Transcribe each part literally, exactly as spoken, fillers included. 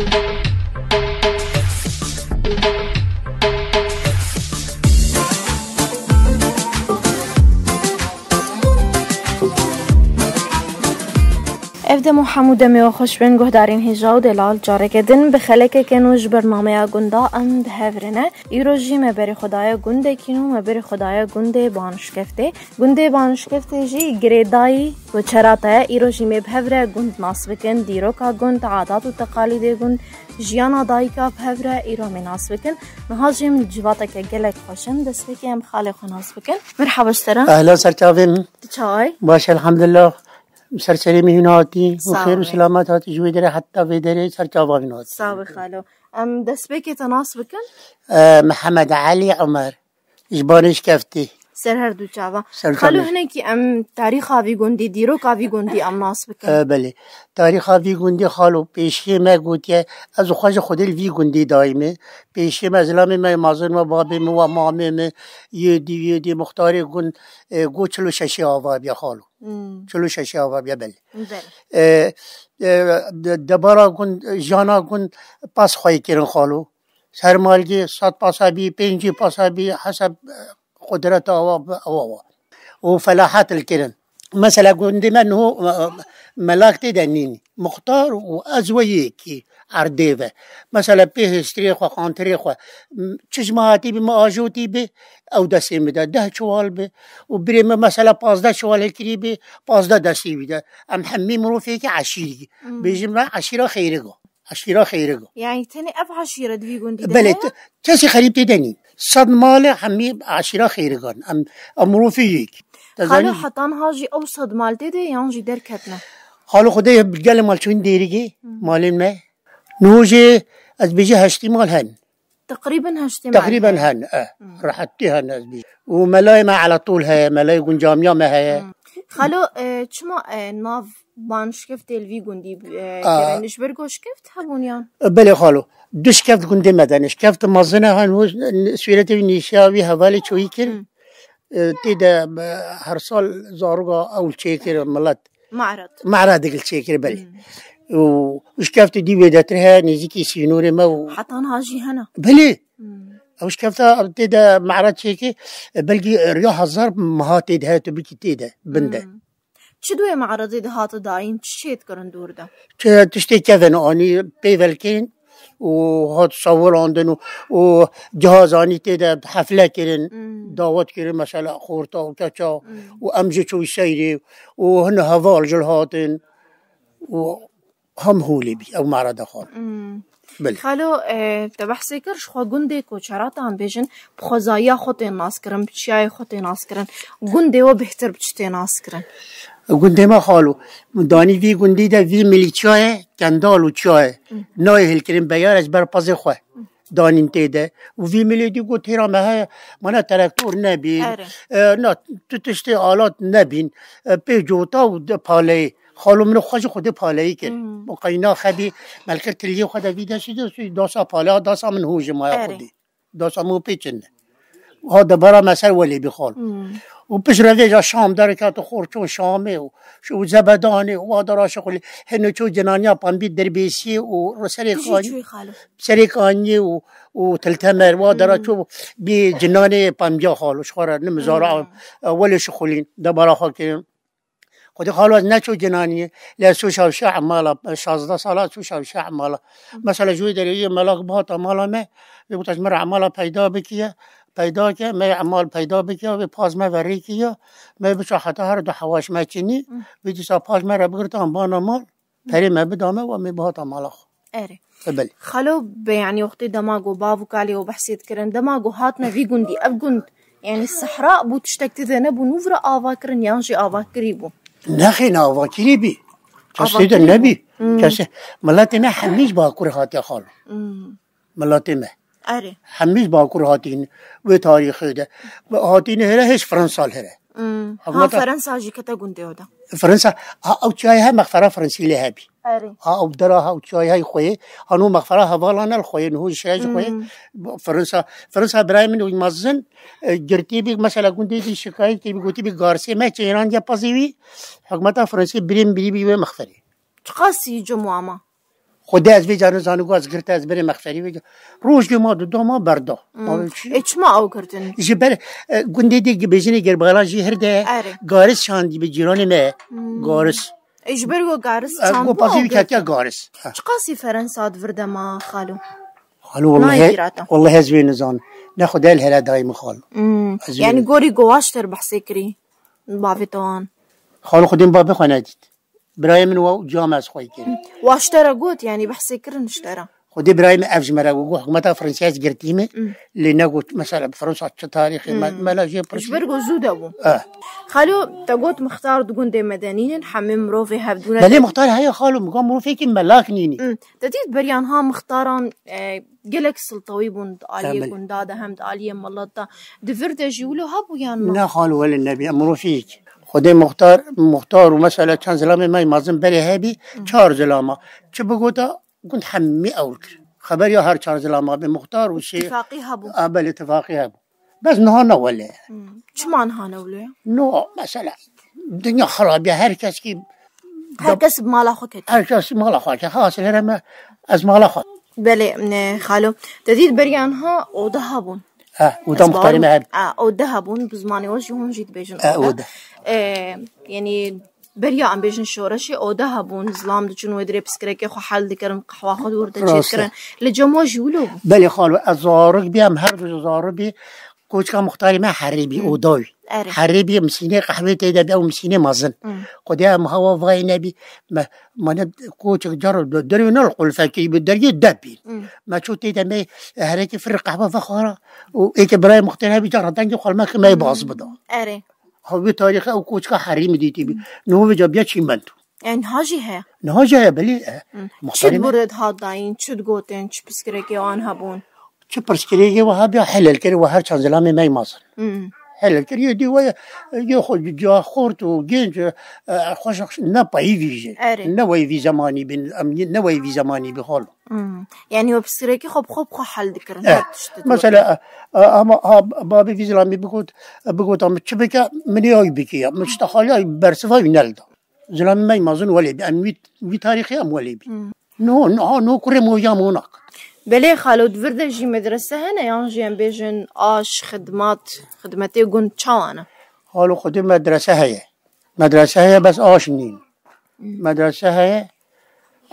Ev dem û hemû demê we xweş bên guhdarên hêja û delal, careke din bi xelekeke nû ji bernameya gunda em bi hev re ne. Îro jî me berê xwe daye gundekî nû, me berê xwe daye gundê Banişkeftê. Gundê Banişkeftê jî girêdayî koçera te ye. Îro jî me bi hev re gund nas bikin, dîroka gund, adat û teqalîdê gund, jiyana dayika bi hev re îro me nas bikin. Niha jî em li civateke gelek xweş in, destpêkê em xalê xwe nas bikin. Merhaba ji te re. Ehlen, ser çavê min. Tu çawa yî? Baş, elhamdulillah. Ser serê min hûn hatî. Û xêr û selamet hatî ji wê derê heta vê derê ser çava min hatî. Sağ ol xalo. Em destpêkê te nas bikin? E, Mihemed Elî Omer. Ji Banişkeftê. Ser her du çava. Ser Xalo, çavê. Hinekî em tarîxa vî gundî, dîroka vî gundî em nas bikin. E, belê. Tarîxa vî gundî xalo pêşiyê me gotiye, ez xwe ji Xwedê li vî gundî dayî me. Pêşiyê me zilamê me, mazin me, babê me, wa mamê me, yê dî, yê dî muxtarê gund, e, go çil û şeşê ava biya xalo. Hmm. Çil û şeşê ava biya belê. Belê. E, e, de-, debara gund, jana gund pas xweyî kirin xalo. Her malgê sed pasa bî, pêncî pasa bî, heseb, e, qudreta wa bi ewa wa. Û felahet li kirin. Mesela gundê me niho, e, e, melak tê de nîn. Muxtar û ez we yekî erdê ve. Mesela pê hêstirê xwe, qantirê xwe. M-, çi ji me hatî bi, me ajotî bi, ew destê min de deh çuwal bi. Û birê min mesela pazdeh çuwal hilkirî bi, pazdeh destê wî de. Em hemî mirovekî eşîrî. Hmm. Bêjin me eşîra xeyrigo. Eşîra xeyrigo. Yani tenê ev eşîret vî gundî de Belê, heye? Te-, kesî xerîb tê de nîn. Sed malê hemî eşîra xeyrigan. Em, em mirovî yek. Te Xalo zanî? Hetan ha jî ew sed mal tê de yan jî derketine? Xalo Xwedê gelê mal çûn dêrigê, Hmm. malên me. Niho jî ez bêjî heştî mal hen. Teqrîben heştê mal Teqrîben heye. Hen, e. Hmm. Rehetî hen ez bêjî. Û melayê me ala tol heye, melayê gund camiya me heye. Hmm. Xalo, e, çima, e, nav Banişkeftê li vî gundî, e, Aa. kirin? Ji ber ku şikeft hebûn yan? E, belê xalo. Du şikeft gundê me de ne. Şikeft mezin e, han hû sûretê wî nîşiya wî hevalê çoyî kir. Hmm. E, tê de, e, her sal zaroka ew çêkir milet. Me'red. Me'redek li çêkir belê. Hmm. Û şikeftê dî wê detir heye nêzîkî sînorê me û Hetan ha jî hene. Belê. Hmm. Ew şikefta tê de me'red çêkir, e, belkî riya hezar meha tê de heye tu bikî tê de, bin de. Hmm. Çi duê me'redê de hate dayîn, çi çêdikirin dûr de? Çi tiştê kevin anî pê velkên û hat sawilandin û, û cihazanî tê de hefle kirin, Hmm. dawet kirin, mesela xorta û keça Hmm. û em jî çûy seyrê û hin heval jil hatin û hem holê bî ew me'reda xwe. Hmm. Belê. Xalo, e, te behsê kir, ji xwe gundê koçera te em bêjin, bi xwezayiya xwe tên nas kirin, bi çiyayê xwe tên nas kirin. Gundê we bêhtir bi çi tê nas kirin? Gundê me xalo, danî vî gundî de vî milî çiyayê, kendal û çiyayê. Hı. Nayê hilkirin beyar ez ber pezê xwe danîn tê de. Û vî milê dî got, hêra me heye, mana terektor nebîn. Erê. E, na, tu tiştê alat nebîn. E, pê cota û de paleyê. Xalo min xwe ji Xwedê paleyî kir. Hmm. Û qeyna xebî, melkir tiliyê xwe de vî deşî de, dasa paleya, dasa min hû ji maya Erê. Xwedê. Dasa min pê çin. Ha debara me ser welê bî xal. Hmm. Û pişt revêja Şam derkete xor çûn Şamê û, û Zebedanê û wa dera şixulî. Heno çû cinaniya pembî derbêsiyê û serê Bijî kanî-, çûyî xalo. serê kaniyê û, û Tiltemer wa dera Hmm. çû bî cinanê pembiya xalo. Ji xwe re nimzara Hmm. welê şixulîn. Debara xwe kirin. Xwedê xalo ez neçû cinaniyê. Lê ez çû şawşe emala, şazdeh sala çû şawşe emala. Mesela ji wê derê yê melak bihata mala me, vê gote ji min re emala peyda bikiye, peyda ke, me emal peyda bikiye, vê paz me verê kiye, me biçe heta her du hewaş me çinî, vê dîsa paz me re bigirtan bana mal, perê me bida me, wa me bihata mala xwe. Erê. E, belê. Xalo be, yanî wextê dema ku bav û kalê we behsê dikirin, dema ku hatine vî gundî, ev gund, yanî sehra bû, tiştek tê de nebû, nû vira ava kirin yan jî ava kirî bû? Nexê, ne ava kirî bî. Kes Ava tê de kirî bû. nebî. Hmm. Kes, miletê me hemî ji Bakur hatiye xalo. Hmm. Miletê me. Erê. Hemî ji Bakur hatîn wê tarîxê de. Hatîne here, hêj Fransa li here. Hmm. Ha, Hikûmeta Fransa jî kete gundê we de. Fransa, ha, ew çiyayê he mexfera Fransî lê hebî. Erê. Ha, ew dera ha, ew çiyayê he xweyê. Hano mexfera hevalan el xweyê, niho ji şeş xweyê. Hmm. Fransa, Fransa birayê min wî mezin, e, girtî bî, mesela gundê dî şikayet kê bî, gotî bî garsê me çêran diye pazê wî. Hikûmeta Fransî birîn birî bî wê mexferê. Çiqas î cem û ama? Xwedê ez vê carê zanî ku ez girte ez berê mexferî vê ca-, rojgê ma du doma berda. Ma çi? Ê, çima ew girtin? Ji ber, e, gundê dê bêjinê Gerbala jî hir de Erê. Garis şandî bi cîranê me. Garis. Ê, ji ber ku garis E, çand ku bû pazî ew wî girtin. Ketiya garis. Ha. Çiqasî Ferensa di vir de ma xalo? Xalo, Nayê wallahi, bîra te. Wallahi ez wê nizan. Ne Xwedê li here dayî min xalo. Hmm. Ez wê Yani nizan. Gorî ku waşter behsê kirî. Bavê te wan. Xalo, Xwedê min bavê xwe nedît. Birayê min wa cam ez xwe kir. Waştera got, yani behsê kirin ji te re. Xwedê birayê min ev ji me re got, got hikûmeta Fransî ez girtî me, Hmm. lê negot, mesela, bi Fransa çi tarîxê me, Hmm. me la jê Ji pirçî. Ber ku zû de bû. Eh. Xalo, te got mixtar di gundê me de nînin, hemê mirovê hevdû ne Belê de. Mixtar heye xalo, min got mirovekî melak nînî. Hmm. Te dît beriyan ha mixtaran, e, gelek siltewî bûn di aliyê Belê. Gunda de, hem di aliyê milet de. Di vir de jî wilo hebû yan na? Ne xalo, wele nebî, em mirovî yek. Xwedê muxtar, muxtar û mesela çend zilamê me mezin berê hebî, Hmm. çar zilama. Çi bigota, gund hemî ewr kir. Xeber ya her çar zilama bê muxtar û şê. Îttifaqî hebû. A, belê, îttifaqî hebû. Bes niha ne wele. Hmm. Çima niha ne wele? No, mesela, dinya xirab ya, her kes ki Her kes bi mala xwe ket. Her kes mala xwe ket. Xasilê re me, ez mala xwe. Belê, ne, xalo. Te dît beriyan ha oda hebûn. Ha, oda Ez muxtarê me barim- heb. Ha, oda hebûn, bi zimanê we jî hûn jî dibêjin Ha, oda. Oda. E, yani, beriya em bêjin şoreşê oda hebûn, zilam diçûn wê dirê piskirekê xwe hel dikirin, qehwa xwe dûr de Rast e. Çêdikirin. Li cem we jî wilo bû. Belê xalo, ez zarok bî, em her du zarok bî, koçka muxtarê me herê bî, Hmm. oda wî. Erê. Herê bî, misînê qehwê tê de bî, ew misînê mezin. Hmm. Xwedê em hawa vayê nebî, me, mane koçek car derê ne qulfekî bi dergê de bî. Hmm. Me çû tê de me herekî fir qehwe vexwara û êkê birayê muxtarê hebî cara dengê xwe me ki me baz bida. Erê. Ha, wê tarîxê ew koçka herî min dîtî bî. Niha vêca biya çîmento. Yani niha jî heye? Niha jî heye, belê, e. Hı. Çi Muxtarê me. Bûre dihat dayîn, çi digotin, çi piskirekê wan hebûn? Çi pirsgirêkê we hebî, helel kir we her çend zilamê me mezin. Hı. Helel kir, yê dî we, yê xwe, ca xort û genc, e, xweş ne payî vî jî. Erê. Ne wey vî zemanî bin, em, ne wey vî zemanî bi xalo. Hı. Yani we pirsgirêkê xwe bi xwe bi xwe hel dikirin, Eh, her tişt. Mesela, e, e, ama, ha, babê vî zilamê bigot, bigot, ama çi bike, min ê ay bike ya. Min işte xaliya bersiva wî nelda. Zilamê me mezin welê bi, em wî, wî tarîxê em welê bi. Hmm. No, no, no, kurê mo ya monak. Belê xalo, di vir de jî medrese hene, yan jî em bêjin aş, xidmat, xidmetê gund çawa ne? Xalo, xwedê medrese heye. Medrese heye, bes aş nîn. Hmm. Medrese heye,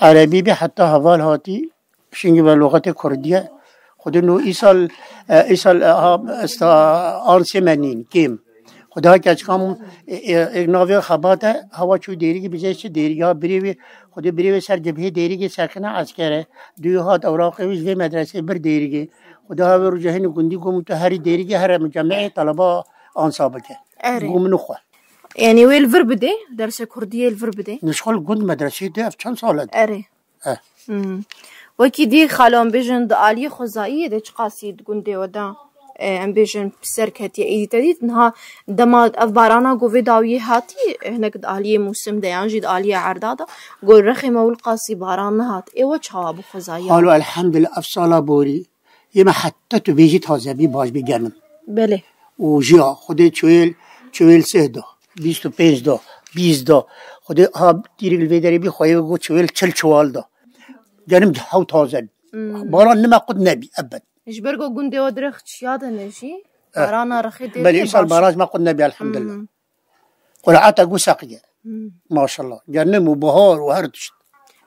erebî bi heta heval hatî, şingî ve luxetê kurdî ye. Xwedê no îsal, e, îsal, e, ha, esta ansê me nîn, kêm. Xwedê ha keçkam, e, e, e, navê xebate, hawa çû dêrîgî bijê çi dêrîgî ha birê wê, xwedê birê wê ser cibhê dêrîgî sekine eskere. Dû hat ewraqê wî ji vê medresê bir dêrîgî. Xwedê ha wê rojehê nî gundî gom tu herî dêrîgî here min cemê taleba ansa bike. Erê. Gom nixwe. Yani wê li vir bidê, dersê kurdiyê li vir bidê? Nişxal gund medresê de ev çend sal e? Erê. Eh. Hmm. Wekî dî xalo em bêjin di aliyê xwezayiyê de çiqasî di gundê we de, e, em bêjin piser ketiye. Êdî te dît niha dema ev barana ku vê dawiyê hatî, e, hinek di aliyê mûsim de yan jî di aliyê erda de, ku rexê me wil qasî baran nehat. Ê we çawa bû xwezayiya? Xalo elhamdulillah ev sala borî yê me heta tu bêjî taze bî, baş bî genim. Belê. Û jiya xwedê çewêl, çewêl sih da, bîst û pênc da, bîst da. Xwedê ha tîrek li vê derê bî, xweyê got çewêl çil çewal da. Genim hew taze bî. Hmm. Baran nime qut nebî, ebed. Ji ber ku gundê we dirêx çiya de ne jî, Eh. Barana rexê dê Belê, tê îsal baş. Baraj me qut nebî, elhamdulillah. Hmm. Quraeta gu seqiye. Hmm. Maşallah. Genim û bahar û her tişt.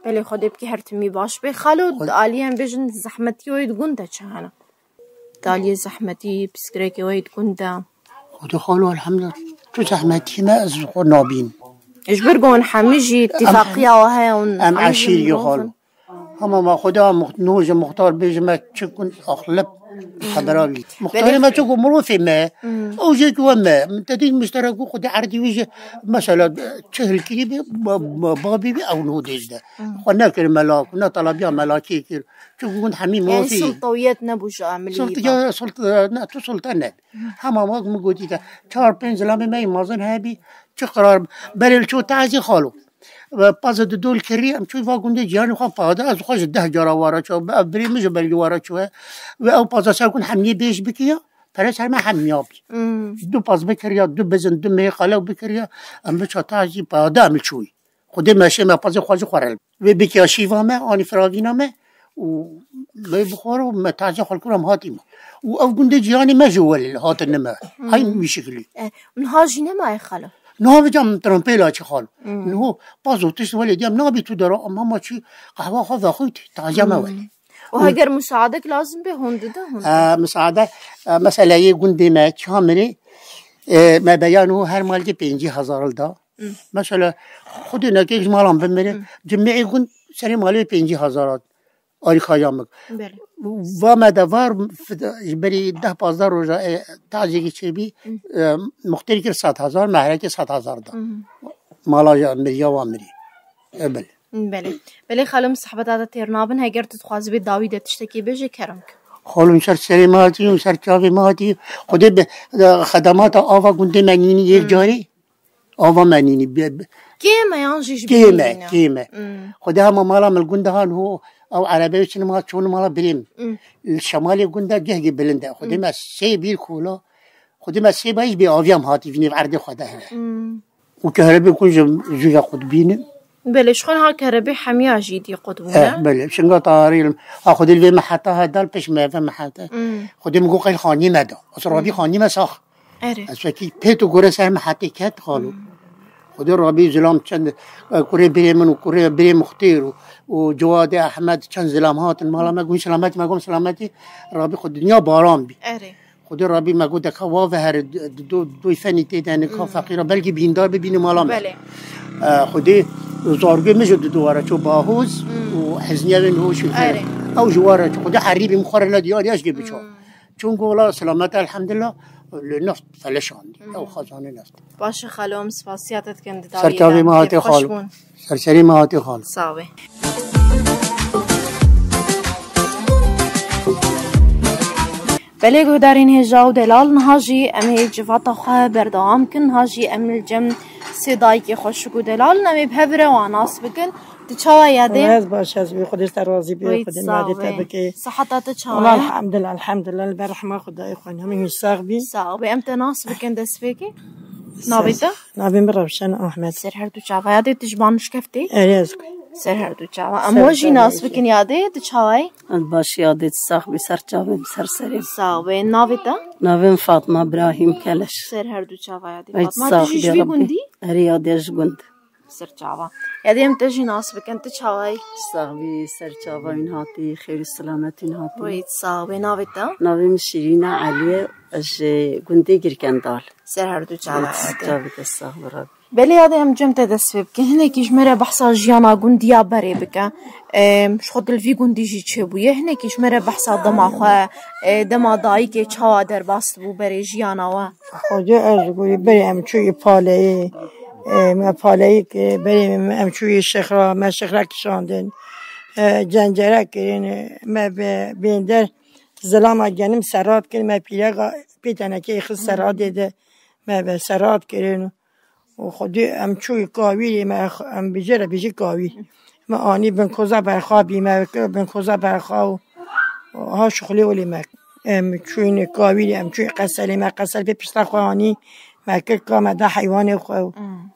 Belê, Xwedê bikî her timî baş bê. Xalo, Xwedê di aliyê em bêjin zehmetî wê di gund de çi hene? Di aliyê zehmetî, piskirekê wê di gund de. Xwedê xalo, elhamdulillah. Tu zehmetî me ez xwe nabîn. Ji ber ku hûn hemî jî Em îtifaqiya we heye, hûn em hemî jî eşîr ye mirov xalo. in. Hema ma Xweda muxt-, nû ji muxtar bêje me çi kun axlib hebera bî. Muxtarê Belê. me çi ku mirovê me, Hmm. ew jê ki we me, min te dît mişterek ku Xwedê erdî wî jî, mesela, çi hilkirî bî, ba-, ba-, babî bî ew nû dêjde. Hmm. Xwe nekir melak, ne talabiya melakê kir. Çi ku gund hemî Yani mirovê. Sultawiyet nebû ji amilî Sult-, ba. Ya, sult-, ne, tu sultan ne. Hmm. Hema wek min gotî ke, çar pênc zilamê me yê mezin hebî, çi qirar, berê li ço tazî xalo. Ve paza di dol kirî, em çû va gundê ciyanê xwe pade, ez xwe ji deh cara wara çû, ev birê min ji bergî wara çû ye. Ve ew paza ser kun hemiyê bêj bikiya, pere ser me hemiya bî. Hmm. Du paz bikiriya, du bizin, du mêxalew bikiriya, em bi çata jî pade em çûyî. Xwedê meşê me pezê xwe ji xwe re. Wê bikya şîva me, anî firavîna me û me bixwar û me taze xwe li kura em hatî me. Û ev gundê cîhanê me ji welê hatin nime. Heyn wî şikilî. E, niha jî nemaye xalo? Niha vêca min trampêla çi xalo. Niho paz û tişt welê diyem nabî tu dera ama ma çi qehwa xwe vexwîtî taze me welê. Û heger musaadek lazim be hûn dide hûn? E, musaade, e, mesela yê gundê me çiha mirê, e, me beyan û her malkê pêncî hezar li da. Mesela xwedê nekek ji malan bimire, cimê gund serê malê pêncî hezar at. Arîkaya min. Belê. Va me de var, fide-, ji berî deh pazdeh roja, e, tacekî çêbî, e, muxtêr kir sed hezar, me herekê sed hezar da. Mala ya miriya wa mirî. E, belê. Belê. Belê xalo, min sehbeta te têr nabin, heger tu dixwazî bê dawî de tiştekî bêjê kerem ke. Xalo, min ser serê me hatî, min ser çavê me hatî. Xwedê be, e, xedemata ava gundê me nînî yek carî. Ava me nînî. Be, be, Kêm e yan jî ji kêm e, bînî ne? Kêm e. Xwedê hema mala min li gund de han ho, ew erebeyê çin ma çûn mala birêm. Li şemalê gund de geh geh bilind e. Xwedê me sê bîr kola. Xwedê me sê bayî ji bê aviya em hatî vînê erdê xwe de hene. Û kerebê ku ji, ji ve qut bînin. Belê, ji xwe niha kerebê hemiya jî dî qut bûne. Eh, belê, şinga tarî, ha xwedê li vê me heta he dal pêş me ve me heta. Xwedê min got qey xanî me da. Asra rabî xanî me sax. Erê. Ez fekî pêt û gore ser me hetê ket xalo. Xwedê rabî zilam çend, e, kurê birê min û kurê birê muxtêr û, û Cewadê Ehmed çend zilam hatin mala me, gun selamet me, gun selametî rabî xwe dinya baran bî. Erê. Xwedê rabî me got deka wa ve here, d-, d-, do-, doy fenî tê de nika feqîra belkî bîndar bibîne mala me. Belê. E, Xwedê zargê min ji dido wara ço bahoz û hezniya wê niho şû. Erê. Ew ji wara ço Xwedê herî bî min xwe re nediyar ya ji dê biçar. Çûn gola selamet elhamdulillah, li neft feleşandî. Ew xezanê neft. Baş e xalo, em spasiya te dikin di dawiyê de. Serçavê me hatê xalo. Serçavê me hatê xalo. Sağ be. Belê guhdarên hêja û delal, niha jî em ê civata xwe berdewam kin. Niha jî em li cem sê dayikê xweşik û delal in. Em ê bi hev re wan nas bikin. Tu çawa yadê? Ez baş ez wî, Xwedê ser razî bî, Xwedê miradê te bike. Siheta te çawa ye? Elhamdulillah, elhamdulillah, li ber rehma Xwedayê xwe hemî sax bî. Sax bî. Em te nas bikin destpêkê. Navê te? Navê min Rewşen Ahmed. Ser her du çava. Yadê tu ji Manuşkeftê? Erê ez. Ser her du çava. Em we jî nas bikin yadê, tu çawa yî? Ez baş yadê tu sax bî, ser çavê min, ser serê min. Sax bî. Navê te? Navê min Fatma Brahîm Keleş. Ser her du çava yadê. Fatma, tu jî ji vî gundî? Erê yadê ji gund. Ser çava. Yadê em te jî nas bikin, tu çawa yî? Sax bî, ser çava wîn hatî, xêr û selamet wîn hatî. Wê sax bê, navê te? Navê min Şîrîna Elî ye, ez ji gundê Girkendal. Ser her du çava yadê. Çavê te sax bi Reb. Belê yadê em cem te dest pê bikin. Hinekî ji me re behsa jiyana gundiya berê bike. Em, ji xwe tu li vî gundî jî çêbûye. Hinekî ji me re behsa dema xwe, e, dema dayikê çawa derbas dibû berê jiyana we. Xwedê ez gorî berê em çûyî paleyê. E, me paleyî ke berê em, em çûyî şixra, me şixra kişandin. E, cencere kirin, e, me bi bênder zilama genim serat kirin, me pîrega pê tenekeyê xist seradê de me bi serat kirin. Û xwedê em çûyî kawîrê me, em bijêre bijî kawîr. Me anî bin koza berxa bî, me kir bin koza berxa û, û ha şixulê olê me. Em çûyî kawîrê, em çûyî qeselê me, qesel pê pişta xwe anî, me kir ka me da heywanê xwe û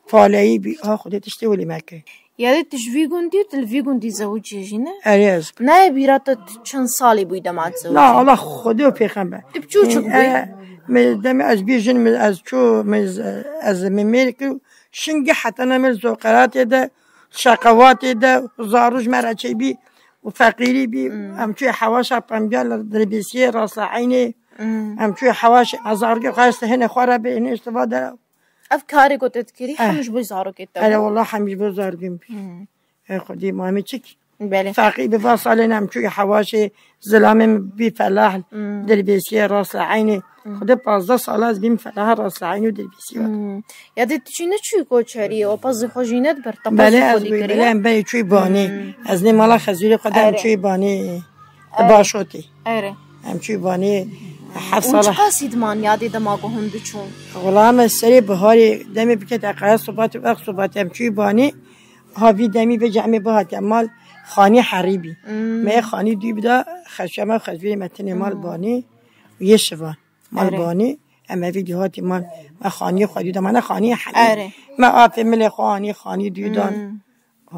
paleyî bî, ha xwedê tiştê olê me kir. Yadê tu ji vî gundî û tu li vî gundî zewicî jî ne? Erê ez. Nayê bîra te tu çend salî bûyî dema tu zewicî? Na, Allah Xwedê û pêxember. Tu bi çûçik bûyî? E, me demê ez bî jin, me ez çû, me ez, ez me mêr kir, şingî heta ne me zoqeratê de, şeqewatê de, zarûj me re çêbî û feqîrî bî. Em çûyê hewaşa pembiya li Dirbêsiyê, Rasa Eynê. Em çûyê hewaşê, ez zargê xwe hene xwe re bê, hene işte va de. Ev karê ku te dikirî, eh, hem ji bo zarokê te bû? Hele wela hem ji bo zarokê min bû. Hmm. Ey Xwedê, ma em ê çi kî? Belê. Feqî bi va salên em çûyî hewaşê zilamê min bî felah, hmm, Dirbêsiyê, Rasa Eynê. Hmm. Xwedê pazdeh sala ez bîm felah Rasa Eynê û Dirbêsiyê. Hmm. Yadê tu jî neçûyî koçeriyê, û pezê xwe jî nediber, te pezê xwe dikirî? Belê, ez bû, belê, em berê çûyî banê. Hmm. Ez nê mala Xezûrê xwe de em çûyî banê. Erê. Başotê. Erê. Em çûyî banê heft sala. Û çiqasî diman yadê dema ku hûn diçûn? Wela me serê biharê demê bike te qere sobatê, wext sobatê em çûyî banê. Ha vî demî vêca em ê bihatî mal xanî herî bî. Hmm. Me yê xanî dûyî bida xeşa me xezûrê me tinê mal banê û yê şivan. Mal banê. Em evî dî hatî mal. Me xanî xwe dûyî da, me ne xanî herî. Erê. Me afê milê xwe anî xanî dûyî dan. Hmm.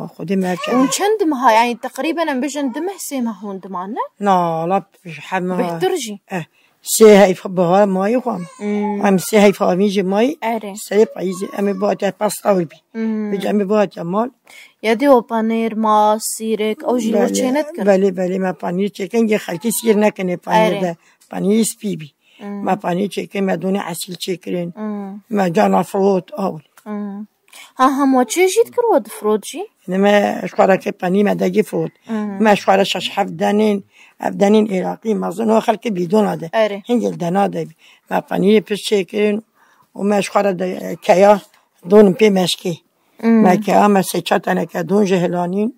Xwedê me kene. Hûn çend meha, yanî teqrîben em bêjin du meh, sê meh hûn diman, ne? Na, la, hema. Bêhtir jî. Eh, sê heyf bihar mayî xwe. Hmm. Em sê heyf havîn jî mayî. Erê. Serê payîzê em ê bihatiye pasta wî bî. Hmm. Vêca em ê bihatiye mal. Ya dê o panêr, mas, sîrek, ew jî we çê nedikin? Belê, belê, me panîr çêkin, yê xelkî sîr nekin ê panîr de. Erê. Panîrê spî bî. Hmm. Me panîr çêkin, me donê esîl çêkirin. Hmm. Me cana firot, awl. Hmm. Ha, hema çê jî dikir we difirot jî? Ne me ji xwe re kir penî me degî firot. Hmm. Me ji xwe re şeş heft denên, ev denên Iraqî mezin o xelkê bîdona de. Erê. Hingê li dena de bî. Me penîrê pir çêkirin û me ji xwe re de keya don pê meşkê. Hmm. Me keya me sê çar teneke don ji hilanîn.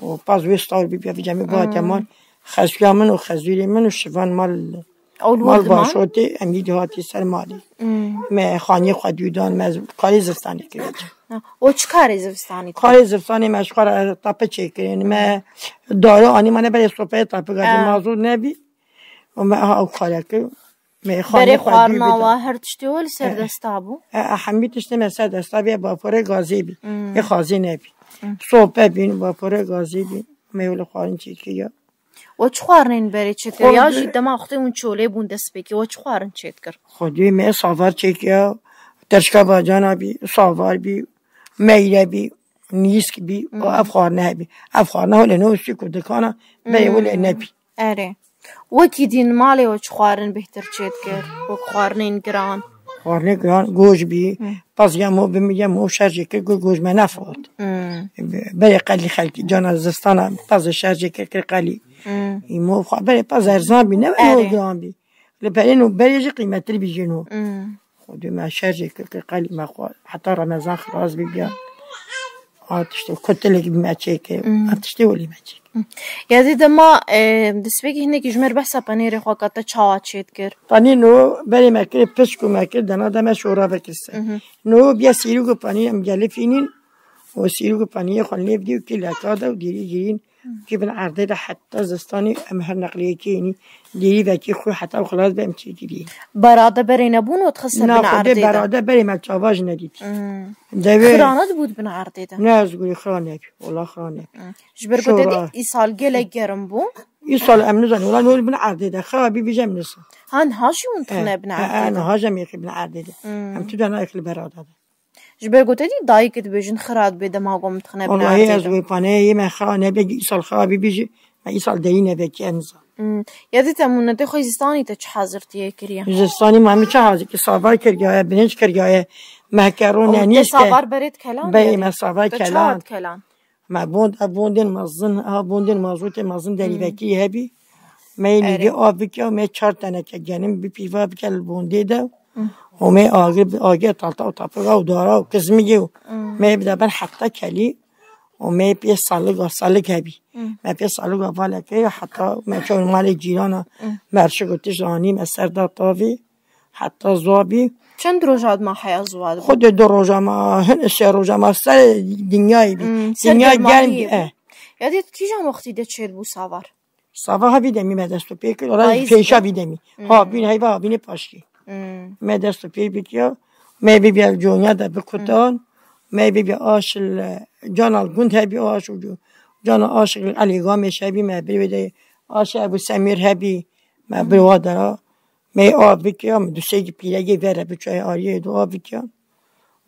û pez wê star bî, bîya vî cemê bihatiye mal. Xezûya min û xezûrê min û şivan mal, Ew li mal wir diman? Başotê, em yî dihatî ser malê. Hmm. Me xaniyê xwe dûdan, me z-, karê zivistanê kiriye. Ha, o çi karê zivistanê dikir? Karê zivistanê me ji xwe re tape çêkirin, me dara anî, me ne berê sopeyê tape gadî, Ha. mazot nebî. Û me aha ew kare kir. Me xaniyê Berê xwe dû xwarina bida. Wa her tiştê we li ser Eh. desta bû? E, e, hemî tiştê me ser desta bî, baporê gazê bî. Hmm. Ê xazê nebî. Hmm. Sope bîn, baporê gazê bî. Me wê li xwarin çêkiriya. We çi xwarinên berê çêkir? Ya Xwar- jî dema wextê hûn çolê bûn destpêkê, we çi xwarin çêdikir? Xwedê me savar çêkiya, terşka bacana bî, savar bî, meyre bî, nîsk bî, Hmm. ev xwarine hebî. Ev xwarine holê ne wiştî ku dikana, berê Hmm. wê lê nebî. Erê. Wekî dîn malê we çi xwarin bêhtir çêdikir? Wek xwarinên giran. Xwarinê giran, goş bî. Hı. Pez ya mo bimî ya mo şerjê kir, go-, goş me nefot. Hı. Berê qelî xelkî cana zistana pez şerjê kir, kir qelî. Hı. Îmo xwa-, berê pez erzan bî, ne Erê. giran bî. Li berê no berê jî qîmetli bî jî no. Hı. Xwedê me şerjê kir, kir qelî me xwe. Heta Remezan xilas bî biya. A tiştê kotelek bî me çêkir. Hmm. A tiştê welî me çêkir. Hmm. Ya dê dema, e, destpêkî hinekî ji me re behsa penêrê xwe ka te çawa çêdikir? Panîr no berê me kir, piç ku me kir, dena de me şora vekir ser. Mhm. No biya sîrûk û panîr em gelifînin. Û sîrûk û panîrê xwe lêv dî û kî leka de û dîrî girîn. Kî bin erdê de heta zistanê em her neqliyekî yenî. Dêrî vekî xwe heta xilas be em çêkirî. Berade berê nebûn û dixiste Na, bin xwedê erdê de. Berade berê me çava jî nedît. Hmm. Devê Xira nedibû di bin erdê de. Ne, ez gurî xira nebî. Wala xira nebî. Hmm. Ji ber ku te Şora. Dî îsal gelek gerim bû. Îsal em nizanî. Wala nol bin erdê de. Xira bî bîje em nizan. Ha, niha jî hûn dixine bin erdê de. Niha jî em yêxî bin erdê de. Hmm. Em tu de nayêxî li berada de. Ji ber ku te dî dayikê dibêjin xira dibê dema ku em dixine bin erdê de. Wallahî ez wê paneyê yê me xira nebe, îsal xira bî bî jî me îsal derî nebe kî ez nizam. Hmm. Ya dî te mûnetê xwe zistanî te çi hazirtiyê kiriye? Zistanî me min çi hazir kir? Savar kiriyaye, birinc kiriyaye, mekeron, Û te nîşte. Savar berê dikelan Berê yani? Me savar Te çawa kelan. Dikelan? Me bond, ev bondên mezin, ha bondên mazotê mezin derî Hmm. vekirî hebî. Me yê Erê. Nîvê av bike, me çar teneke genim bi pîva bike li bondê de. Hmm. Û me agir, agir talta û tapiga û dara û kizmigê û Hmm. me bi de ben heta kelî. Û me pê saliga, salig hebî. Hmm. Me pê saliga valeke heta me çew malê cîrana Hmm. merşik û tişt anî me ser da tavî. Heta zwa bî. Çend roja dima heya zwa dibû? Xwedê du roja ma, hin sê roja ma ser dinyayê bî. Hmm, ser Dinya germ germiyê bî. Eh. Ya dê tu kîjan wextî de çêdibû savar? Sava ha vî demî me dest û pê kir. Ola Payîz pêşa de. Vî demî. Hmm. Ha bîn heyva ha bînê paşkî. Hmm. Me dest û pê bikiya. Me bî bîya conya de bikutan. Hmm. Me bî bîya aş li cana li gund hebî aş û co-, cana aş li Elî Gamêş hebî me bir wê de aş Ebû Semîr hebî. Me Hmm. bir wa dera. Me av bikiya, me du sê pîregê vere biçoye ariyê du av bikiya.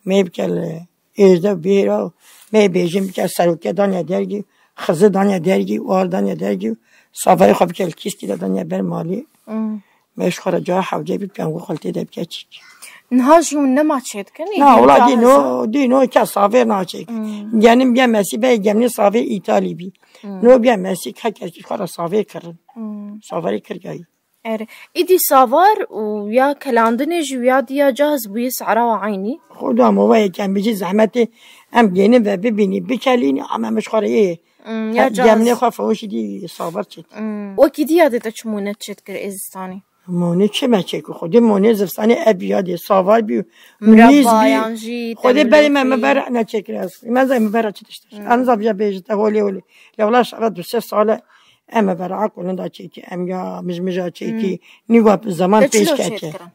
Me bike li êzde bêra, me bêjin bike serokê danya dergî, xizi danya dergî, war danya dergî, savarê xwe bike li kîskî de danya ber malî. Hmm. Me ji xwe re cara hewce bî, piyango xwe li tê de bike çîk. Niha jî hûn nema çêdikin? Na, wala dî no, dî no ke savêr naçêk. Hmm. Genim biya mesî be, gemnê savêr îtalî bî. Hmm. No biya mesî ke kes ji xwe re savêr kirin. Hmm. Savarê kirgayî. Erê. Îdî savar û ya kelandinê jî û ya dî ya caz bûye sehra we eynî? Xuda mova yekem bijî zehmetê em gênin ve bibînî, bikelînî, ama min ji xwe re yê. Hmm, ya caz. Gemnê xwe fewşî dî savar çêt. Hmm. Wekî dî ya dê te çi mûne çêt kir ê zistanî? Mûne çi me çêkir? Xwedê mûne zistanê ev ya dê savar bî. Murabba yan jî. Xwedê berê me, me ber neçêkir ez. Me zay me bera çi tiştir. Hmm. Em zay biya bêjin te holê holê. Ya wala şara du sê sale Em ê vera kulinda çêkî, em ya mijmija çêkî. Hmm. Nîva zaman Te çilo pêş keke. Çêdikirin?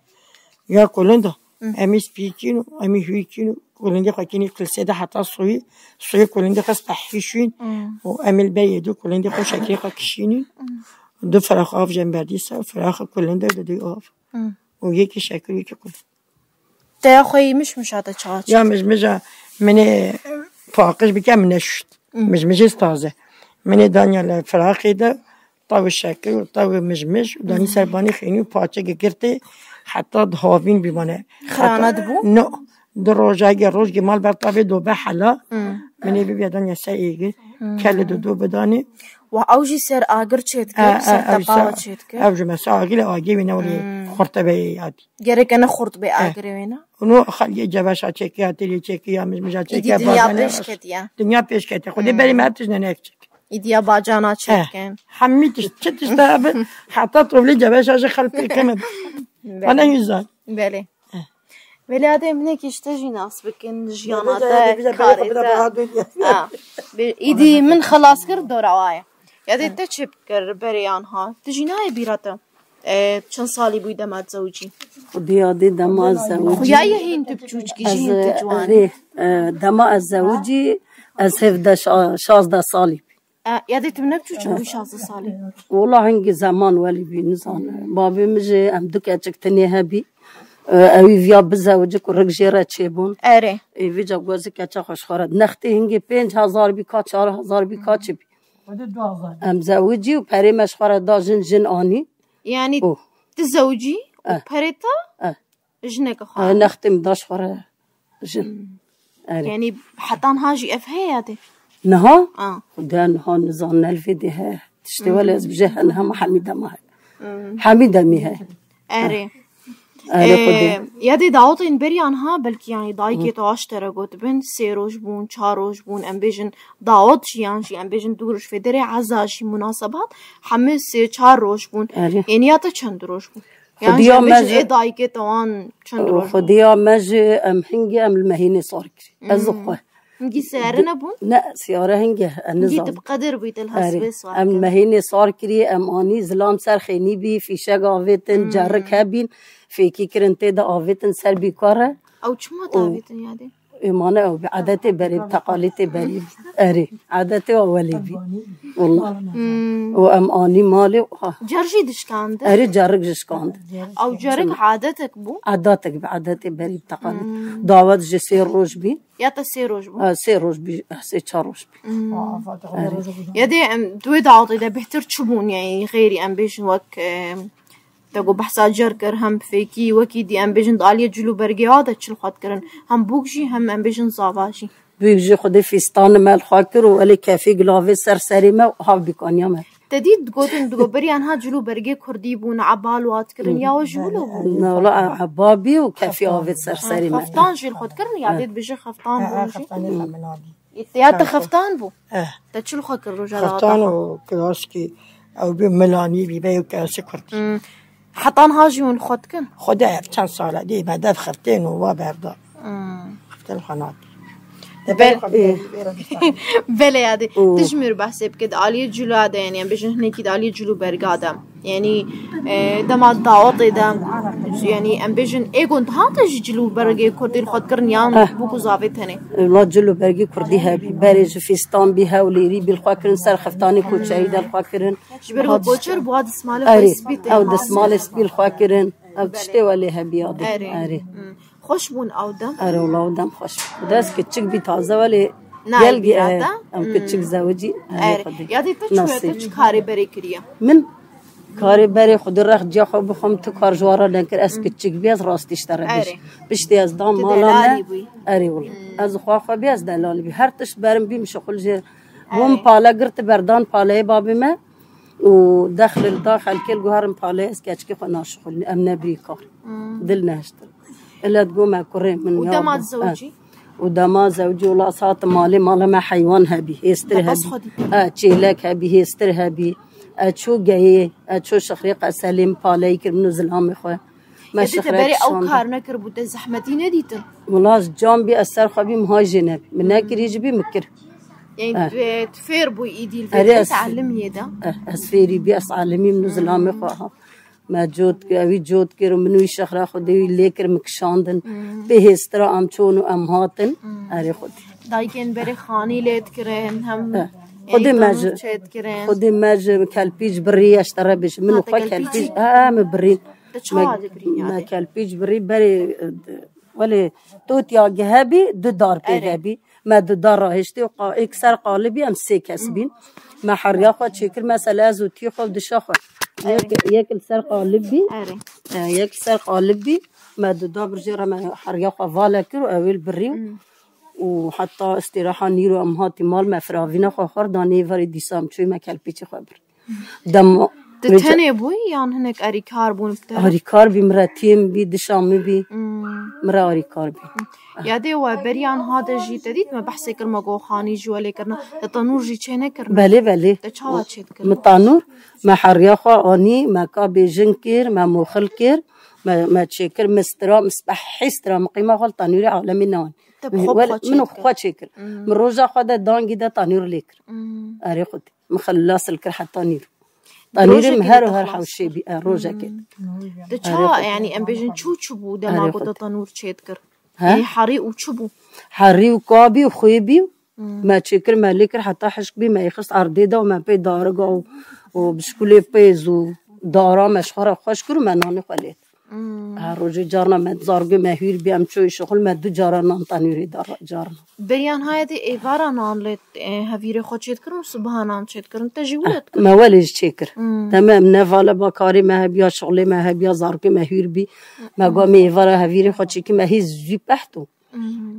Ya kulinda. Hmm. Em ê spîkîn û em ê hûykîn û Kulindê xwe kînî kilsê de heta soyî, soyê kulindê xwe stehîşîn. Hmm. Û em ê li ber yê du kulindê xwe şeklê xwe kişînîn. Hmm. Du firax av jemberdî ser, firaxa kulinde de du av. Hmm. Û yekî şekir, yekî kulind. Teya xwe yî mişmişa te çawa çi? Ya mijmija min ê paqij bike, min neşût. Hmm. Mijmijê taze. Min ê danya li firaxê de, tawê şekir û tawê mijmij û danî ser banî xênî û paçekê girtê heta dihavîn bî mane. Xirana dibû? No. Du roja ge rojgê mal ber tavê dobe hela. Hmm. Min ê bibîya danya ser êgir. Hmm. Kelê dudu bidanê. Wa ew jî ser agir çêdike, e, e, ser tepawa çêdike. Ew jî mesela agir, agê wî ne wî, hmm, xurte be yadî. Gerek ne xurt be, e, agirê wê ne? Û no xelkê ceveşa çêkiya, têlê çêkiya, mijmija çêkiya. Dinya pêş ketiye. Dinya pêş ketiye. Xwedê, hmm, berî me ev tişt ne, ne çêk. Îdiya bacana çêkin. Eh, hemî tişt, çi tişt de bi, heta tovlê ceveşa ji xelk pêkeme. Belê. Ana hîzan. Belê. Eh. Belê, adê min ê kişte jî nas bikin, jiyana te, karê te. Ah, bir, îdî min xelas kir dora waye. Ya dê te çi bikir berê anha? Tu jî nayê bîra te. E, çend salî bûyî dema zewicî? Xwedî yadê dema zewicî. Xuya ye hîn tu biçûçkî jî, hîn tu ciwan î. Erê, e, dema ez zewicî, ez hevdeh, şa-, şazdeh salî bû. E, ya dê tu ne biçûçik bûyî şazdeh salî? Wala hingî zeman welî bî, nizane. Babê min jî em du keçik tinê hebî. E, ewî viya bizewicî ku rik jê re çêbûn. Erê. Ê vîca gozî keça xwe ji xwe re. Nextê hingê pênc hezar bî ka, çar hezar bî ka çi bî. Em zewicî û perê me ji xwe re da jin, jin anî. Yanî, oh, tu zewicî û, eh, perê te, eh, jineke xwe, eh, anî. Nextê min da ji xwe re jin. Hmm. Erê. Yanî heta niha jî ev heye ya dê? Niha? Ah. Xuda niha nizan, ne li vê dê heye. Tiştê, hmm, wele ez bijê he niha me hemî dema heye. Hmm. Hemî demî heye. Erê. Erê, ee, Xwedê. Ya dê dawetên beriyan ha, belkî, yanî, dayikê, hı, te aş te re gotibin, sê roj bûn, çar roj bûn, em bêjin dawet jî, yan jî em bêjin du roj fê derê eza jî, munasebat, hemî sê çar roj bûn. Erê. Êniya te çend roj bûn? Yan jî em bêjin ê dayikê te wan çend roj bûn? Xwediya me jî em hingî em li mehînê sar kirî. Ez û, hmm, xwe. Hingî seyare nebûn? Ne, seyare hingî, e, nizam. Hingî tu bi qedir bûyî, te li hesibê sar kirin. Em mehînê sar kirî, em anî zilam ser xênî bî, fîşek avêtin, hmm, cerik hebîn, fêkî kirin tê de avêtin ser bîkar e. Ew çima te avêtin yadê? Ê mane ew bi edetê berê, bi teqalîtê berê. Erê, edetê ewelê bî. Wallah. Hmm. Û em anî malê, ha. Cer jî dişkandin? Erê, cerik jî şikandin. Ew cerik adetek bû? Adetek bi edetê berî, bi teqalît. Hmm. Dawet ji sê roj bî. Ya te sê roj bû? Ha, sê roj bî, ha, sê çar roj bî. Hmm. Erê. Ya dê em, di wê dawetê de bêhtir çi bûn, yanî xêrî em bêjin wek, e, te got behsa cer kir, hem fêkî, wekî dî em bêjin di aliyê cil û bergê wa de çi li xwe dikirin. Hem bûk jî, hem em bêjin zava jî. Bûk jî xwedê fîstanê me li xwe kir û welê kefî gilavê ser serê me û hav bîkaniya me. Te dît digotin, digot beriyan ha cil û bergê kurdî bûn, ebal wa dikirin, ya we ji wilo bû? Ne, wala, e, eba bî û kefî avêt ser serê me. Xeftan jî li xwe dikirin, ya dê dibêje xeftan bûn jî. Xeftanê xwe min abî. Ya te xeftan bû? Eh. Te çi li xwe kir roja daweta? Xeftan û kiraskî, ew bî milanî bî, bê û kirasê kurdî. Hmm. Heta niha jî hûn li xwe dikin? Xwedê ev çend sal e, dê me dev xiftên û wa berda. Hmm. Xiftin xwe nake. Bel-, belê ya dê. Û tu ji mir behsê bike, di aliyê cila de, yanî em bêjin hinekî di aliyê cil û berga de. Yanî, e, dema dawetê de, yanî em bêjin ê gund hate jî cil û bergê kurdî li xwe dikirin yan, eh, bûk û zavê tenê? Wela cil û bergê kurdî hebî. Berê ji fîstan bî, hewlêrî bî li xwe kirin, ser xiftanê koçerî de li xwe kirin. Ji ber ku koçer bû, wa dismalê xwe spî tê. Erê, ew dismalê spî li xwe kirin. Ew tiştê welê hebî ya dê. Erê. Erê. Hmm. Xweş bûn ew dem? Erê, wela ew dem xweş bû. Dest kiçik bî taze welê. Gel gi-, e, em kiçik zewicî. Erê. Ya dê te çi, te çi karê berê kiriye? Min karê berê xwe di rex ciya xwe bixwim, tu kar ji wan re nekir, ez kiçik bî, ez rastî ji te re bêjim. Piştî ez dam mala me. Erê wila. Ez xwe xwe bî, ez delalî bî. Her tişt berim bîm şixul jê. Bûm pale girti berdan paleyê babê me. Û dexlê li da xelkê li guherin palê, ez keçikê xwe naşixulînim, em nebirî kar. Hmm. Dil nehiştin. Ile digo me kurê min. Û ya dema dizewicî? Û dema zewicî wila sat malê, mala me heywan hebî, hêstir hebî. E, çêlek hebî, hêstir hebî. E, çû geyê, e, çû şixrê qeselê min paleyî kir min û zilamê xwe. Me şixrê kişand. Berê ew kar nekir bû, te zehmetî nedîtin? Wila ji can bî, ez ser xwe bîm, hay jê nebî. Min nekirî jî bî, min kir. Yanî tu, tu fêr bûyî îdî li vê telimiyê de? Erê, ez, eh, ez fêrî bî, ez elimîm nû zilamê xwe ha. Me cot kir, ewî cot kir û min wî şexra xwedê wî lê kir, min kişandin. Pê hêstira em çûn û em hatin. Erê xwedê. Dayikên berê xanî lê dikirin, hem Xwedê me ji çê dikirin. Xwedê me ji kelpîç birî, ez te re bêjim. Min û xwe kelpîç, he, min birî. Te çawa dibirî yani? Me kelpîç birî berê, e, welê totiya hebî, du dar pê hebî. Me du dar rahiştî û qa-, êk ser qalibî, em sê kes bîn. Me heriya xwe çêkir, mesela ez û tî xwe dişa xwe. Yek, yek li ser qalib bî. E, yek li ser qalib bî. Me du dar bir jê re me heriya xwe vale kir û ewê li birî. Û heta istiraha nîro em hatî mal, me firavîna xwe xwar, danê varê dîsa em çûyî me kelpîçê xwe bir. Dema Tu tenê bûyî yan hinek arîkar bûn bi te? Arîkar bî, min re têm bî, dişa min bî. Min re arîkar bî. Yadê we beriyan hade jî te dît me behsê kir me got xanî ji we lê kirina. Te tanûr jî çê nekirina? Belê, belê. Te çawa çê dikir? Min tanûr, me heriya xwe anî, me ka bêjin kir, me moxil kir, me, me çêkir, min stira, min spehî stira, min qîma xwe li tanûrê alemî newan. Te bi xwe, Wel, xwe min çêkir. Xwe çêkir. Min roja xwe de dangî de tanûr lê kir. Erê xwedê. Min xelas li kir heta nîro. Tanûrê min her û her hewşê bî, e, rojekê. Te çawa, yani, em bêjin çû çi bû dema ku te tanûr çê dikir? He? Yani, herî û çi bû? Herî û kabî û xwê bî. Me çêkir, me lê kir heta hişk bî, me yê xist erdê de û me pê dariga û, û bişkulê pêz û dara me ji xwe re xweş kir û me nanê xwe lê. Her rojê carna me zargê me hûr bî, em çûyî şixul, me du cara nan tanûrê da carna. Beriyan hayê de êvara nan lê, e, hevîrê xwe çê dikirin û sibaha nan çê dikirin. Te jî wilo dikir? Me welê jî çêkir. Deme em ne vala ba karê me hebiya, şixulê me hebiya, zargê me hûr bî. Me got me êvara hevîrê xwe çêkî, me hî zû peht û.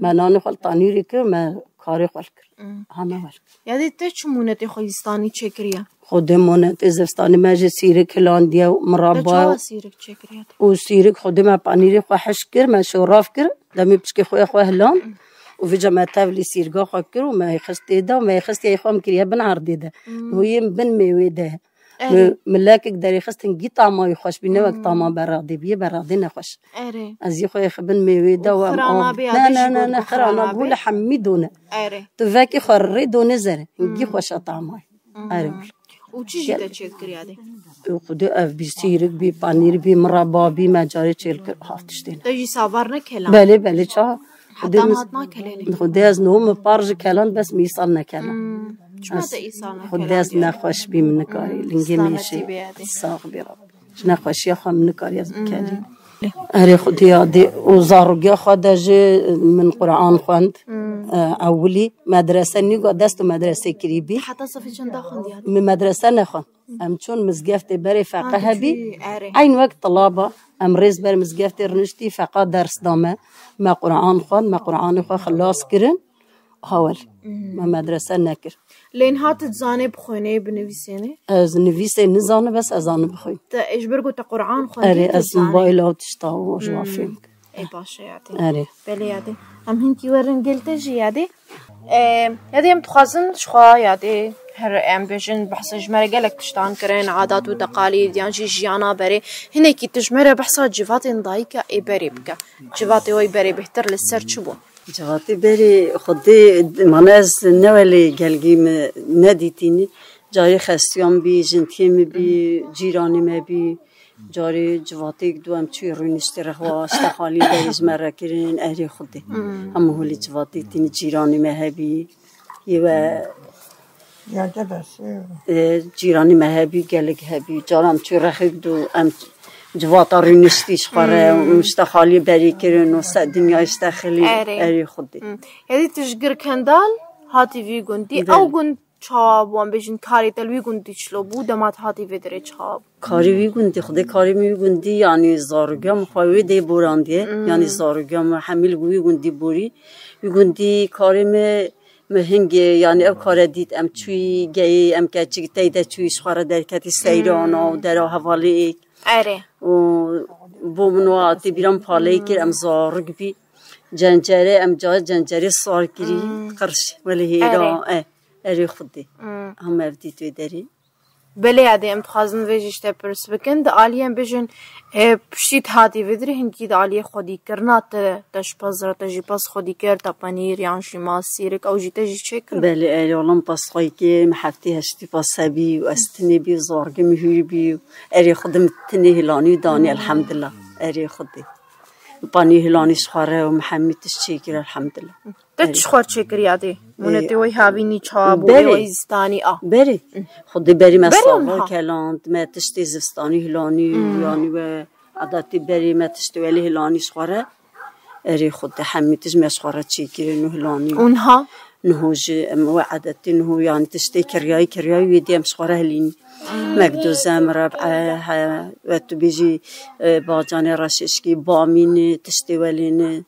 Me nanê xwe li tanûrê kir, me karê xwe li kir. Ha me wel. Yadê te çi monetê xwe zistanî çêkiriye? Xwedê monetê zistanî me ji sîrik hilandiye û miraba. Te çawa sîrik çêkiriye? Û sîrik xwedê me panîrê xwe hişk kir, me şorav kir, demê piçkê xwe xwe hiland û vêca me tevlî sîrga xwe kir û me xist tê de û me xist yê xwe em kiriye bin erdê de. Û yê bin mêwê de. Erê. Mi, milekek derêxistin gî tamayî xweş bî, ne wek tama beradê bî, yê beradê nexweş. Erê. Ez yê xwe yê xibin mêwê de û em xirana av. Bê Ne, yadê ne, jî ne, got ne, bi xirana xirana bû bê. Li hemî done. Erê. Tu vekî xwe rê done zere. Gî xweş e tamayî. Erê. Û çi jî te çêkir yadê? Û xwedê ev bî sîrik bî, panîr bî, miraba bî, me carê çêl kir, ha tiştê ne. Te jî savar ne kelan? Belê, belê, ça. Heta Xwedê mi- hatna kelenê? Xwedê ez no mi par ji kelan bes mi îsal ne kelan. Çima te îsal ne kelan? Xwedê ez nexweş bî, min nikarî. Lingê min Selametî şê. Bê yadê. Sax bî Rab. Ji nexweşiya xwe min nikarî ez bikerî. Erê Xwedê yadê û zarogiya xwe de jî min Quran xwend. E, ewilî medrese nîga dest û medresê kirî bî. Heta sefê çenda xwendî yadê? Min medrese nexwend. Em çûn mizgeftê berê feqe hebî. Çûyî, erê. Eyn wek tilaba. Em rêz ber mizgeftê riniştî, feqa ders da me. Me Quran xwend, me Quranê xwe xilas kirin. Hawel. Me medrese nekir. Lê niha tu dizanê bixwênê, binivîsênê? Ez nivîsê nizanim, bes ez zanim bixwîn. Te, ji ber ku te Quran xwendî, Erê, tu ez dizanê. Mobayla û tişta û ji wan fêm kim. Ê, baş e yadê. Erê. Belê yadê. Em hinkî werin gel te jî yadê. Ê, yadê em dixwazin ji xwe yadê her em bêjin behsa ji me re gelek tiştan kirin, adat û teqalîd yan jî jiyana berê. Hinekî tu ji me re behsa civatên dayika ê berê bike. Civatê wê berê bêhtir li ser çi bû? Civatê berê xwedê, mane ez ne welê gelgî min nedîtînî. Carê xestiyan bî, jintiyê min bî, cîranê me bî. Carê civatêk du em çûyî rûniştî rexwa, işte xalî berê ji me re kirin, erê xwedê. Hemû holê civatê tînî cîranê me hebî. Yê we Ya de bes, e. E, cîranî me hebî, gelek hebî. Cara em çû rexê du em civata rûniştî ji xwe re, Hmm. û işte xalî berî kirin û se dinya işte xilî Erê. erê xwedê. Hmm. Yadî tu ji Girkendal hatî vî gundî. Belê. Ew gund çawa bû? Em bêjin karê te li wî gundî çilo bû? Dema tu hatî vê derê çawa bû? Karê wî gundî, xwedê karê min wî gundî, yanî zarogiya min xwe wê dê borandiye. Hmm. Yanî zarogiya min hemî li wî gundî borî. Wî gundî karê min Min hingê, yanî ev kare dît, em çûyî geyê, em keçik tey de çûyî ji xwe re derketî seyrana û Hmm. dera hevalê êk. Erê. Û bo min wa tê bîra min paleyî kir, em Hmm. zarik bî. Cencere, em ca cencere sar kirî, Hmm. qirş, welê hêra, Erê. e, erê xwedê. Hmm. Hema ev dît wê derê. Belê, Yadê, em dixwazin vê jî ji te pirs bikin. Di aliyên bijin, e, piştî tu hatî vidirî, hinkî di aliyê xwedîkirina te, te ji pez re, te jî pez xwedî kir, te penîr yan jî ma sîrik, ew jî te jî çêkir? Belê, erê, wela min pez xwedî kir, min heftê heştî pez hebî û ez tinê bî, zorgê min hûr bî û erê xwedî min tinê hilanî û danî, elhemdulillah. Erê xwedî. Panî hilanî ji xwe re û min hemî tişt çêkir, elhemdulillah. Te çi xwe çêkirî Yadê? Mûne tê wey havînî çawa bû, wê Berê. Wey zistanî a? Berê. Xwedê berî me Berê sava wiha. Keland, me tiştê zivistanî hilanî, Hmm. Yanî we edetî berî me tiştê welê hilanî ji xwe re. Erê xwedê hemî tişt me ji xwe re çêkirin û hilanî. Û niha? Niho jî em we edetî niho yanî tiştê kiryayî, kiryayî wê dî em ji xwe re hilînî. Hmm. Mekdûze, mirebe, he, we tu bêjî, e, bacanê reşeşkî, bamînî, tiştê welêni,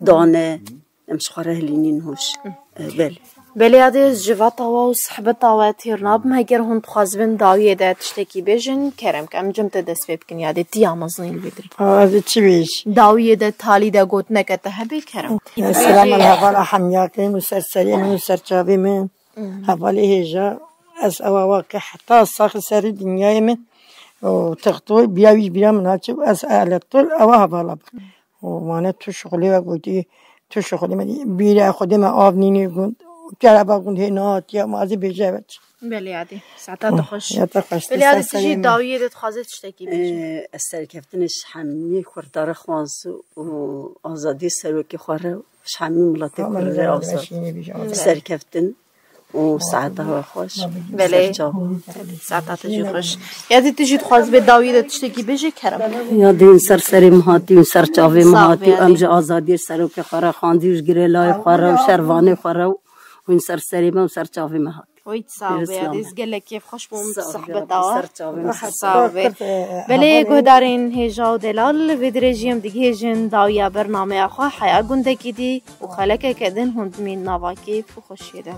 dane. Em ji xwe re hilînîn hoş. E, belê. Belê Yadê, ez civata we û sihbeta we têr nabim. Heger hûn dixwazibin dawiyê de tiştekî bêjin, kerem ke em cem te dest pê bikin Yadê, tu ya mezinê li vê dirê. Ha, ez ê çi bêjim? Dawiyê de talî de gotineke te hebe, kerem. Ez selam Bêjê. Hevala hemiya kirim û ser serê min û ser çavê min. Hmm. Hevalê hêja, ez ewa wa ke heta saxi serî dinyayê min û textoy biya wî bîra min haçi û ez eletol ewa hevala bik. û mane tu şixulê we gotî, tu şixulê me dî, bîra Xwedê me av nînî gund, kereba gund hê nehatiye, ma ez ê bêje ve çi. Belê Yadê, saeta te xweş. Ya te xweş, Belê Yadê, tu jî dawiyê de dixwazê tiştekî bêjî. Ee, ez serkeftinê ji hemî Kurda re xwaz û azadiyê serokê xwe re û ji hemî miletê Kurd re azad. Serkeftin. û saeta we xweş. Belê. Ser çav. Saeta te jî xweş. Yadê, tu jî dixwazî vê dawiyê de tiştekî bêjî, kerem. Yadê, hûn ser serê min hatî, hûn ser çavê min hatî. Sağ ol, Yadê. Em ji azadiyê serokê xwe re xwendî û ji girêlayê xwe re û şervanê xwe re û hûn ser serê me û ser çavê me hatî. Oy, sağ ol, Yadê. Ez gelek kêf xweş bûm sihbeta we. Sağ ol, Yadê. Belê, guhdarên hêja û delal, vê dirê jî em digihêjin dawiya bernameya xwe, heya gundekî dî û xelekeke din hûn dimîn nava kêf û xweşiyê de.